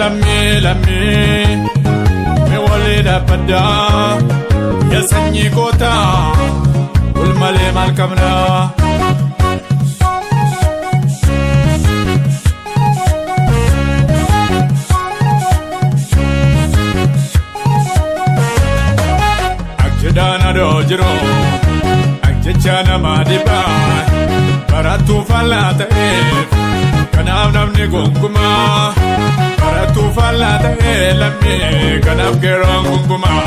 Lammii lammii mi walii dhaabbaddaa, yaa sanyii gootaa, wal malee maal qabnaa? Akjedhaan adoo jiru akjecha namaa dhibaa, barattuu faallaa ta'eef kanaaf namni gonkumaa. Barattuu faallaa ta'ee lammii, kanaaf geeroon gonkumaa,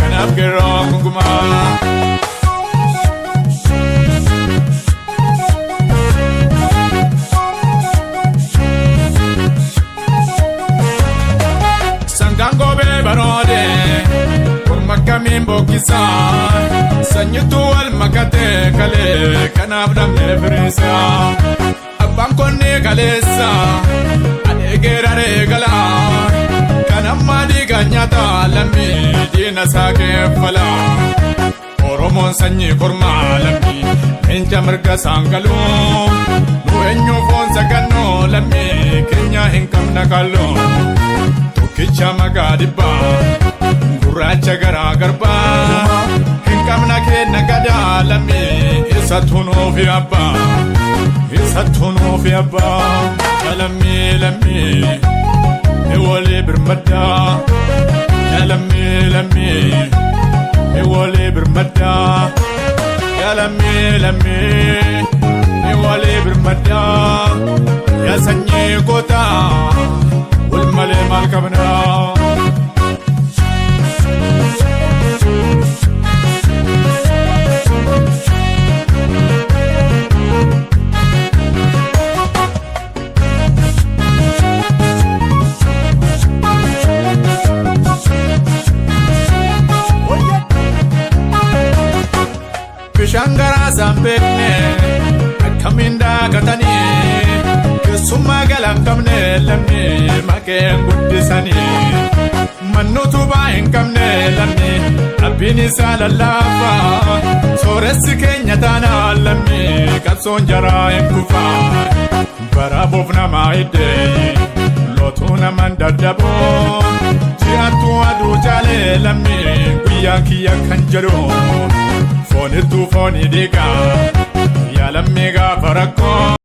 kanaaf geeroon gonkumaa. Sangaan goobee baroode korma akkamiin bokkisaa, sanyittuu wal makatee kalee kanaaf dhabnee firiisaa. Abbaan konni kaleessa adeegeeraree galaa, kan ammaa dhiiga nyaata lammii diina isaa keeffala. Oromoon sanyii kormaa lammii, leenca mirga isaan galuu, nu eenyu foon sagannoo lammii keenya hin qabna kalloo. Tokkicha maqaa dhibbaa, gurraacha garaa garbaa, hin qabna kenna gadaa lammii, isattuu nuufi abbaa, isattuu nuufi abbaa. Lammii lammii ni walii birmaddaa, lammii lammii ni walii birmaddaa, lammii lammii ni walii birmaddaa, yaa sanyii gootaa, wal malee maal qabnaa? Bishaan garaa isaan beekne akkamiin daakatanii, keessummaa galan qabne lammii maqeen guddisanii, mannu utubaa hin qabne lammii dhabbiin isaa lallaafaa, sooressi keenya taanaa lammii qabsoon jaraa hin kufaa. Baraabuuf namaa hiddee lootuu naman daddaboo, ji'attuu aduu caalee lammii guyyaan kiyya kan jedhu, foonittuu foonii dhiigaa yaa lammii gaafa rakkoo.